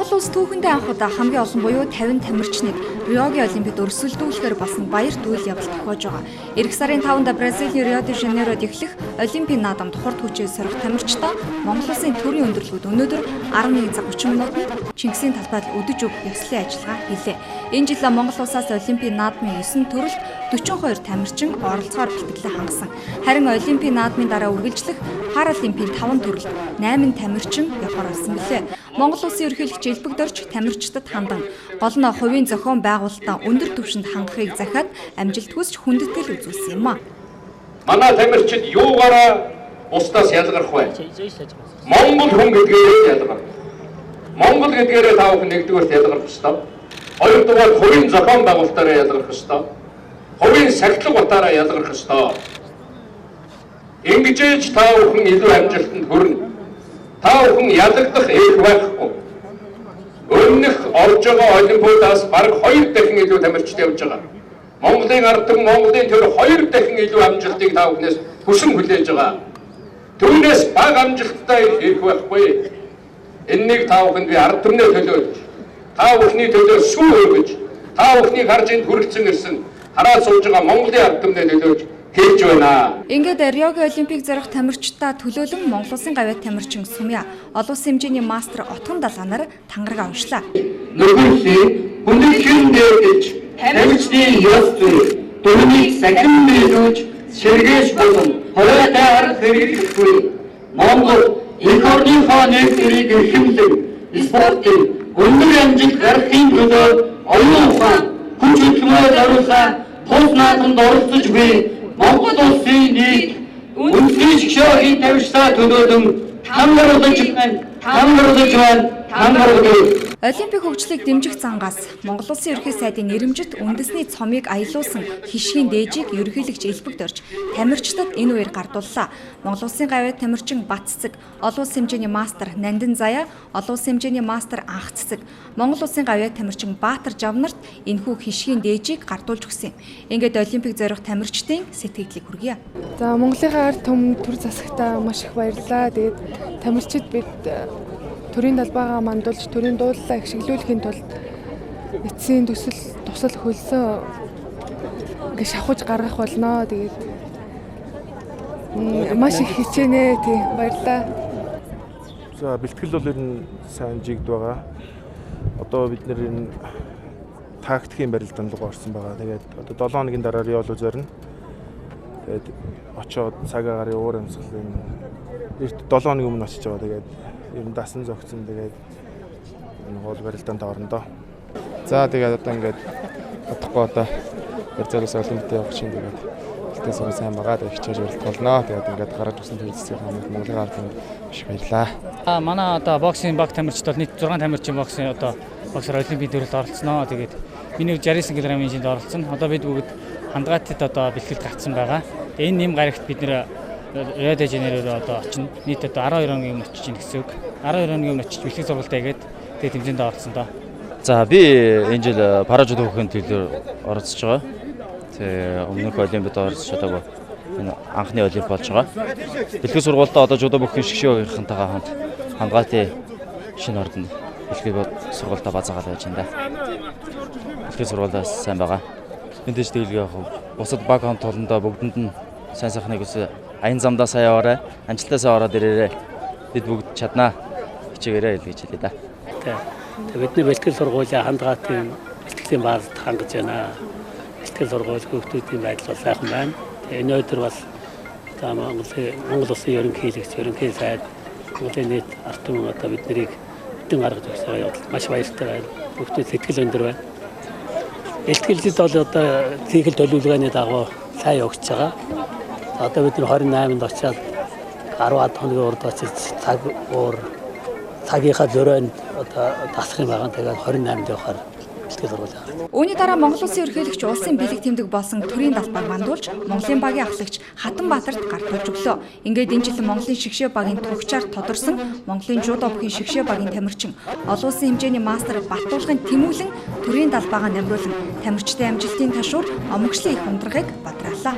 Монгол улс түүхэндээ анх удаа хамгийн олон буюу 50 тамирчныг Риогийн Олимпиад өрсөлдүүлэхээр болсон баярт үйл явдал тохиож байгаа. Ирэх сарын 5-нд Бразилийн Рио де Жанейрод эхлэх Олимпийн наадамд хурд хүчээ сорих тамирчдаа Монгол улсын төрийн өндөрлгүүд өнөөдөр 11 цаг 30 минутанд Чингисийн талбайд өдөж өгөх ёслолын ажиллагаа хийлээ. Энэ жил Монгол улсаас Олимпийн наадмын 9 төрөлд 42 тамирчин оролцохоор бэлтгэлээ хангасан. Харин Олимпийн наадмын дараа үргэлжлэх Паралимпийн 5 төрөлд 8 тамирчин явахар болсон билээ. Монгол улсын ерөнхийлөгч Элбэг Дорж тамирчдад хандан гол нь хувийн зохион байгуулалтаа өндөр түвшинд хангахыг захиад амжилт хүсч хүндэтгэл үзүүлсэн юм а. Манай тамирчид юугаараа бусдаас ялгарх вэ? Монгол хүн гэдгээрээ ялгарх. Монгол гэдгээрээ та бүхэн нэгдүгээрт ялгарх ёстой. Хоёрдугаар хувийн зохион байгуулалтаараа ялгарх ёстой. Хувийн сахилга батаараа ялгарх ёстой. Ингэж та бүхэн илүү амжилтанд хүрнэ. Та бүхэн ялагдах эрх байхгүй. Өмнөх орж байгаа олимпиадаас бараг 2 дахин илүү тамирчид явж байгаа. Монголын ард түмэн, Монголын төр 2 дахин илүү амжилтыг та бүхнээс хүсэн хүлээж байгаа. Түүнээс бага амжилттай эрх байхгүй. Энэнийг та бүхэнд би ард түмнээ төлөөлж, та бүхний төлөө сүү өргөж, та бүхнийг харж энд хүрэлцэн ирсэн хараад сууж байгаа Монголын ард түмнээ төлөөлж хэлж байна. Ингээд Риогийн Олимпийг зорих тамирчдаа төлөөлөн Монгол улсын гавьяат тамирчин Сумья олон улсын хэмжээний мастер Отгон Далгаанаар тангараг уншлаа. Нөхөрлөлийн хүндэтгэн дээдэж тамирчдын ёс зүй дүрмийг сахин биелүүлж сэргээж болон хориотой арга хэрэглэхгүй. Монгол эх орныхоо нэр төрийг эрхэмлэн спортын өндөр амжилт гаргахын төлөө оюун ухаан, хүч хөдөлмөрөөр зориулсан тус наадамд оролцож буй Монгол улсын нийт үндэсний шгшөөгийн тамирчдаа төлөөлөн тангаруулж байна, тангаруулж байна, тангаруулж. Олимпик хөгжлийг дэмжих зангаас Монгол улсын ерөнхий сайдын нэрэмжит үндэсний цомыг аялуулсан хишгийн дээжийг ерөнхийлөгч Элбэг Дорж тамирчдад энэ үеэр гардууллаа. Монгол улсын гавьяат тамирчин Бат Цэцэг, олон улсын хэмжээний мастер Нандин Заяа, олон улсын хэмжээний мастер Анх Цэцэг, Монгол улсын гавьяат тамирчин Баатар Жавнарт энэхүү хишгийн дээжийг гардуулж өгсөн юм. Ингээд Олимпик зорих тамирчдын сэтгэгдлийг хүргье. За, Монголынхаа ард түмэн төр засагтаа маш их баярлалаа. Тэгээд тамирчид бид төрийн талбайгаа мандуулж, төрийн дуулалаа их шиглүүлэхийн тулд эцсийн төсөл тусал хөлсөө ингээ шавхаж гаргах болно. Тэгээд маш их хичээнэ. Тий, баярлалаа. За, бэлтгэл бол ер нь сайн жигд байгаа. Одоо бид нэр энэ тактикийн барилдаан руу орсон байгаа. Тэгээд одоо 7 хоногийн дараа Рио руу зорино. Тэгээд очоод цаг агаарын уур амьсгалын эрт 7 хоногийн өмнө очиж байгаа. Тэгээд ер нь дасан зогцсон. Тэгээд энэ гол барилдаанд орно доо. За, тэгээд одоо ингээд удахгүй одоо Бразилиас Олимпиад явах чинь тэгээд бэлтгэл сургууль сайн байгаа. Тэгээд хичээж барилдах болно. Тэгээд ингээд гараж ирсэн төр засгийн Монголын ард түмэнд маш их баярлалаа. Манай одоо боксын баг тамирчид бол нийт 6 тамирчин боксын одоо боксер Олимпийн төрөлд оролцсноо. Тэгээд миний 69 кг-ийн шинд оролцсон. Одоо бид бүгд хандгаатад одоо бэлтгэлд гарцсан байгаа. Тэгээд энэ нэм гарагт бид нэр Рио де Жанейроор одоо очино. Нийт одоо 12 хоногийн өмнө очиж гин гэсэн үг. 12 хоногийн өмнө очиж бэлтгэл сургуультай хийгээд тэгээд тэмцээнд оролцсон доо. За, би энэ жил паражудо бүхэн төлөөр оролцож байгаа. Тэгээ өмнөх Олимпиад оролцож чадаагүй. Энэ анхны олимп болж байгаа. Бэлтгэл сургуультай одоо жудо бүхэн шгшөөгийнхэнтэйгээ хамт хангаатын шинэ ордонд бэлтгэл сургуультай базаагаад байж байна да. Бэлтгэл сургуультай сайн байгаа. Мэдээж тэгэлгүй яг бусад баг хамт олондоо бүгдэнд нь сайн сайхныг хүсье. Аян замдаа сайн яваарай. Амжилтаа сайн ороод ирээрэй. Бид бүгд чаднаа. Хичээгээрэй гэж хэлье да. Бидний бэлтгэл сургуулийн хандгаатын бэлтгэлийн баазд хангаж байна. Бэлтгэл сургууль хүүхдүүдийн байдал бол сайхан байна. Тэгээ энэ өдөр бас за Монгол улсын ерөнхийлөгч, ерөнхий сайд, Монголын нийт ард түмэн одоо бид нарыг бүтэн гаргаж өгсөн явдал маш баяртай байна. Хүүхдүүд сэтгэл өндөр байна. Бэлтгэлд бол одоо цикл төлөвлөгөөний дагуу сайн явагдаж байгаа. Одоо бид нар 28-нд очиад 10 хоногийн урд очиж цаг уур цагийнхаа зөрөөнд одоо дасах юм байгаа. Тэгээд 28-нд явахаар бэлтгэл сургууль. Үүний дараа Монгол улсын ерөнхийлөгч улсын бэлэг тэмдэг болсон төрийн далбайг мандуулж Монголын багийн ахлагч Хатанбаатарт гартуулж өглөө. Ингээд энэ жил Монголын шигшээ багийн түгчаар тодорсон Монголын жудо бүхийн шигшээ багийн тамирчин олон улсын хэмжээний мастер Баттуулгын Тэмүүлэн төрийн далбайгаа намруулан тамирчдын амжилтын ташуур омогшлын их ундрахыг бадраалаа.